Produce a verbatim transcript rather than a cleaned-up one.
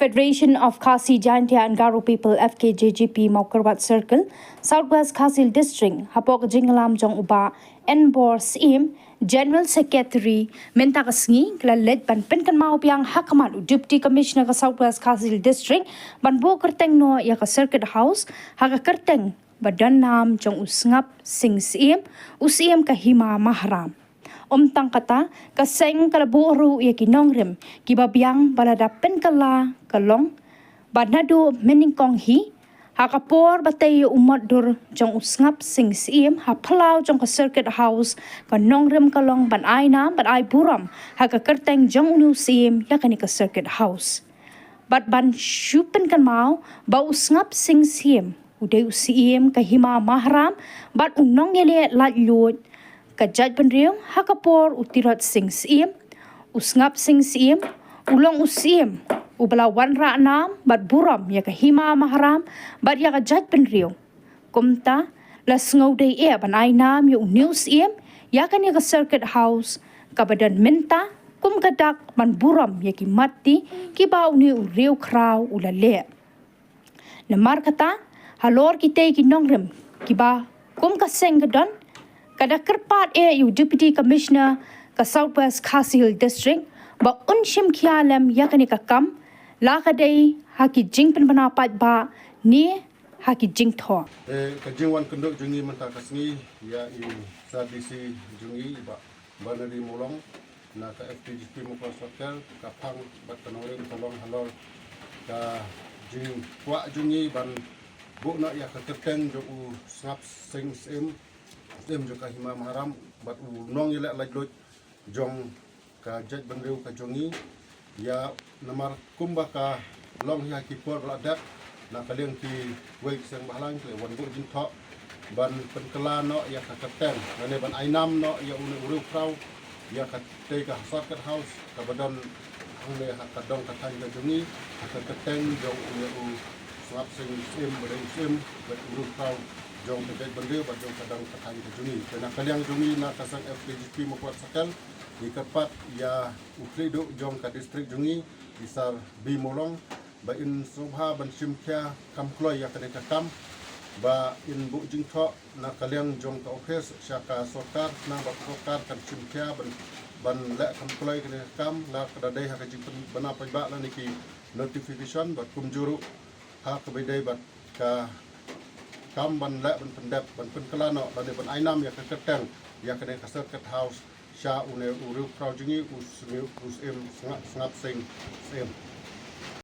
Federation of Khasi Jaintia and Garo People, F K J G P, Mawkyrwat Circle, South West Khasi Hills District, hapoh ka jingïalam jong u Bah Enbor Syiem, General Secretary, mynta ka sngi ka la leit ban pynkynmaw biang ha khmat u Deputy Commissioner ka South West Khasi Hills District ban buh kyrteng noh ïa ka Circuit House ha ka kyrteng ba don nam jong u Sngap Sing Syiem, u Syiem ka Hima Maharam. Ym tang kata, ka seng ka la buh ruh ïa ki nongrim kiba biang ba la dep pynkylla ka long ba naduh mynnyngkong hi, ha ka por ba tei ïa u mot dur jong u Sngap Sing Syiem ha phyllaw jong ka Circuit House, ka nongrim ka long ban ai nam, ban ai burom ha ka kyrteng jong une u Syiem ïa kane ka Circuit House. Bad ban shu pynkynmaw ba u Sngap Sing Syiem u dei u Syiem ka Hima Maharam bad u nongïaleh laitluid ka jaitbynriew ha ka por u Tirot Sing Syiem. U Sngap Sing Syiem u long u Syiem uba la wanrah nam bad burom ïa ka Hima Maharam bad ïa ka jaitbynriew. Kumta, la sngewdei eh ban ai nam ïa une u Syiem ïa kane ka Circuit House kaba don mynta kum ka dak ban burom ïa ki matti kiba une u riewkhraw u la leh. Namar kata, halor kitei ki nongrim kiba kum ka seng ka don, ka da kyrpad eh ïa u Deputy Commissioner ka South West Khasi Hills District ba un shim khia lem ïa kane ka kam, la ka dei ha ki jingpynbna paidbah ne ha ki jingthoh. Eh, ka jingwan kynduh jong ngi mynta ka sngi ïa i Sir D C jong ngi, i Bah Banari Mawlong, na ka F K J G P Mawkyrwat Circle, ka phang bad ka nongrim ka long halor ka jingkwah jong ngi ban buh noh ïa ka kyrteng jong u Sngap Sing Syiem, Syiem jong ka Hima Maharam, bad u nongïaleh laitluid jong ka jaitbynriew ka jong ngi. Ïa namar kumba ka long ha ki por ba la dep, na ka liang kiwei ki seng bhalang ki la wan buh jingthoh ban pynkylla noh ïa ka kyrteng lane ban ai nam noh ïa une u riewkhraw ïa katei ka Circuit House kaba don hangne ha ka dong ka thaiñ ka jong ngi, ha ka kyrteng jong une u Sngap Sing Syiem, ba dei u Syiem bad u riewkhraw jong ka jaitbynriew bad jong ka dong ka thaiñ ka jong ngi. Te na ka liang jong ngi na ka seng F K J P Mawkyrwat Circle, ngi kyrpad ïa u khlieh duh jong ka district jong ngi, i Sir B Mawlong, ba in sngewbha ban shim khia kham kloi ïa kane ka kam, ba in buh jingthoh na ka liang jong ka office sha ka sorkar, khnang ba ka sorkar kan shim khia ban, ban leh kham kloi kane ka kam, la ka da dei ha ka jingpynbna paidbah lane ki notification, bad kumjuh ruh ha kaba dei bad ka kam ban leh ban pyndep, ban pynkylla noh lane ban ai nam ïa ka kyrteng ïa kane ka Circuit House sha une u riewkhraw jong ngi, u Syiem, u Syiem Sngap, Sngap Sing Syiem.